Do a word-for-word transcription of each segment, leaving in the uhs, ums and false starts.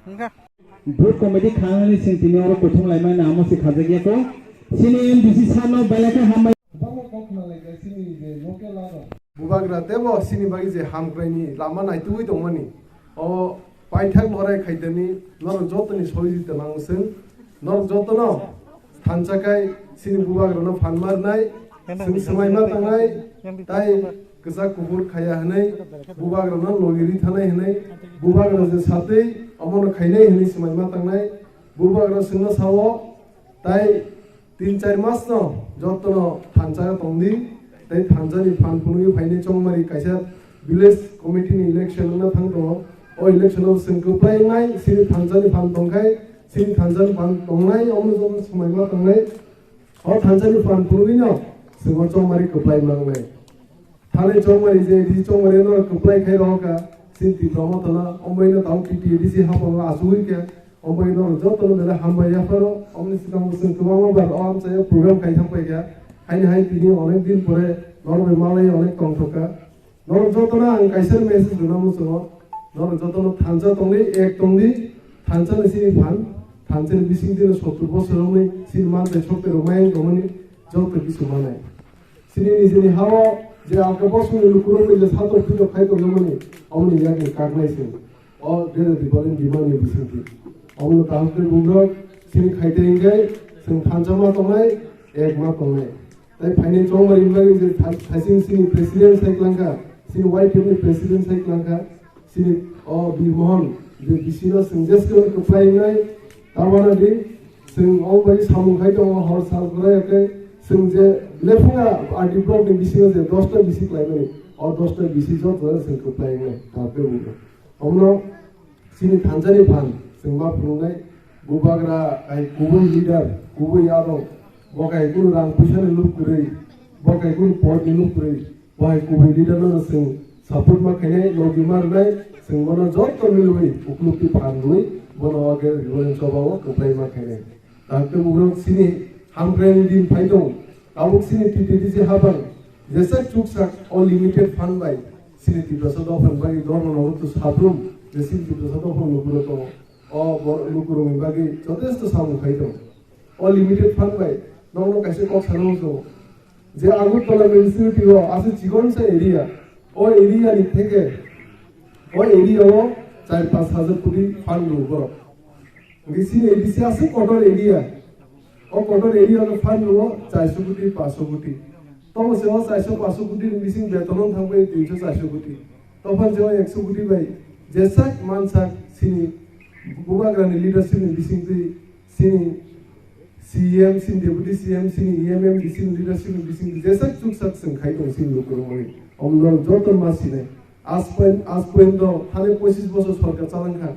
Hingkha. Booth committee khanani sing tini oro kuthum laimani amo se khajak ya ko. Sini M D C sir no belai khe hambai. Bubagra tebo sini bagwi je hamkraini lama naitugwi tongmani. O paithak lorai khaidani norok jotoni sohijita nang sing. Norok jotono thansa khai sini bubagrano phan marnai, sing swmai ma tangnai, tai kwchak kuphur khaya hwnwi bubagrano logi ri thanai hwnwi bubagra je satwi omono khainai hwnwi swmai ma tangnai. Bubagra singno sao tai tin char mas no jotono thansa tongdi, tei thansani phan phunugwi phainai chongmari kaisa village committee ni election wngna thang tongo. O election o chwng kwplai wngnai, sini thansani phan tongkhai, sini thansani phan tongnai, omo joto swmai ma tongnai. O thansani phan phunugwino chwng o chongmari kwplai ma wngnai. Thani chongmani je risi chongmani no kwplai khai rohor kha, sini Tipra Motha no, omo ino tamo T T A D C hapang o achugwi khe, omo ino joto no belai hambai yapharo, omoni swkang bo chwng kwbangma bar o amchai o program khai thang pai kha, haini hai tini onek din pore norok bai malai onek tongthok kha. Norok joto no ang kaisa message rwna muchungo, norok joto no thansa tongdi, ek tongdi, thansa ni sini phan, thansa ni bising dino sottur bosor wngwi sini mantai sottur rok mayang tongmani joto kisu manai. Sini nijini hao je angkhe bosongni lukurokni je satok pitok khai tongjakmani, omoni yakni kaknai se. O Greater Tipraland demand ni bisingtwi. Omono kaham khe bugrok sini khaite hingkhe chwng thansa ma tongnai, ek ma tongnai. Tai phaini chongmari bagwi je tha-, thaising sini president sai klangkha, sini Y P F ni president sai klangkha. Sini o Birmohon je bisino chwng jeske kwplai wngnai, tamana di chwng o bai samung khai tongo, hor sal kwlai khe chwng je lephunga R D block ni bisingo je dosta bisi kwlaimani, o dosta bisi joto chwng kwplai wngnai, tabuk omono chini thansani phan chwng ma phunuknai, bubagra hai kubui leader, kubui adong, bo kai kunu rang puisa ni luk kwrwi, bo kai kunu pot ni luk kwrwi, bo hai kubui leader no chwng support ma khainai, logi ma rwnai, chwng bono joto milwi uklukti phan rwi bono o khe Reverend Choba o kwplai ma khainai. Dakte bugrok sini hamkraini din phai tong, tabuk sini T T D C habang jesa chuksak o limited fund bai sini Tiprasa dophani bagwi dormo nogo to sabrum je sini Tiprasa dophani nukuro tongo. O bo lukurokni bagwi jotesto samung khai tong. O limited fund bai nokno kaisa kok sana muchungo je Agartala municipality o aswk chikon sa area, o area ni theke o area o char panch hajar koti fund rw borok. Hingke chini A D C aswk kotor area, o kotor area no fund rw o charso koti, panchso koti. Tomo se o charso, panchso koti ni bising beton wng thang bai tinso, charso koti. Tophan je o ekso koti bai jesak mansak sini bubagrani leadership ni bisingtwi sini C M, sini deputy C M, sini E M M, sini leadership ni bisingtwi jesak chuksak chwng khai tong sini lukurokni. Omno joto ma sinai. As point, as point o thani pochis bosor sorkar chalangkha.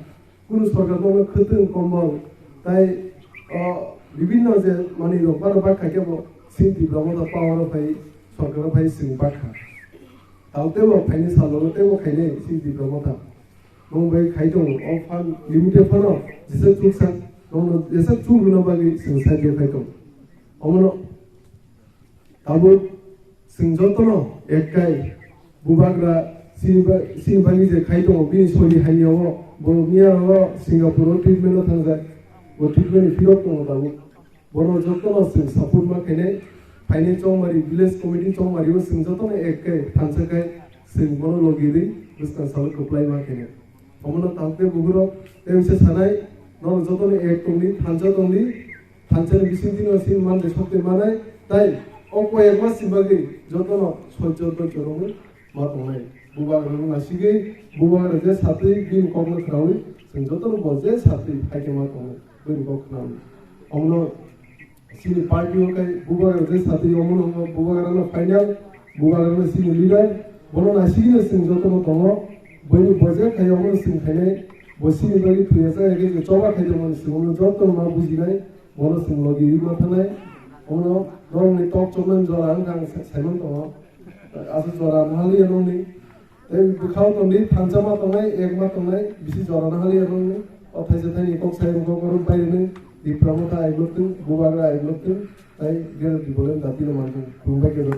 Kunu sorkar bono khwtwng kombol tai, o, bibinno je manwi rok bana bak khaikhe bo sini Tipra Motha power o phai sorkar o phai chwng bak kha. Tao teibo khainai salo teibo khainai sini Tipra Motha. Nwng bai khai tongo, o fund limited phano jesa chuksa, nwngno jesa chuk rwna bagwi chwng side o khai tongo. Omono tabuk chwng jotono ek kai bubagra sini ba-, sini bagwi je khai tongo, bini sori hamya o bo miya o Singapore o treatment o thangjak, bo treatment ni phirok tongo tabuk. Bono jotono chwng support ma khainai, phainai chongmari, village committee chongmari o chwng jotono ek kai thansa khai chwng bono logi rwi bwskang salo kwplai ma khainai. Omono tangkhe buhurok tei wngse sanai, norok jotono ek tongdi, thansa tongdi, thansani bisingtwi no sin man de sokte manai, tai o koi ek mas ni bagwi jotono sojjo doijo rwngwi ma tongnai. Bubagra no nasigwi, bubagra je satwi bini kokno khwnawi, chwng jotono bo je satwi hai khe ma tongnai. Bini kok khwnawi. Omono chini party o khe bubagra je satwi omono wngkha bubagra no final, bubagra no chini leader, bono nasigwi no chwng jotono tongo. Bini bo je khai omono chwng khainai, bo chini bagwi thwi ya chaya khe choba khai tongmani chwng omono jotono ma bujinai, bono chwng logi rwi ma thangnai. Omono norokni tok choknani jora wngkha ang sa-, saiman tongo. Aswk jora nahaliya nokni. Tei bwkhao tongdi, thansa ma tongnai, ek ma tongnai, bisi jora nahaliya nokni. O thaisa thaini kok sai wngkha borok baireni, Tipra Motha aiglok tong, bubagra aiglok tong. Tai gere di bolem da bini manjung, bumbai gere.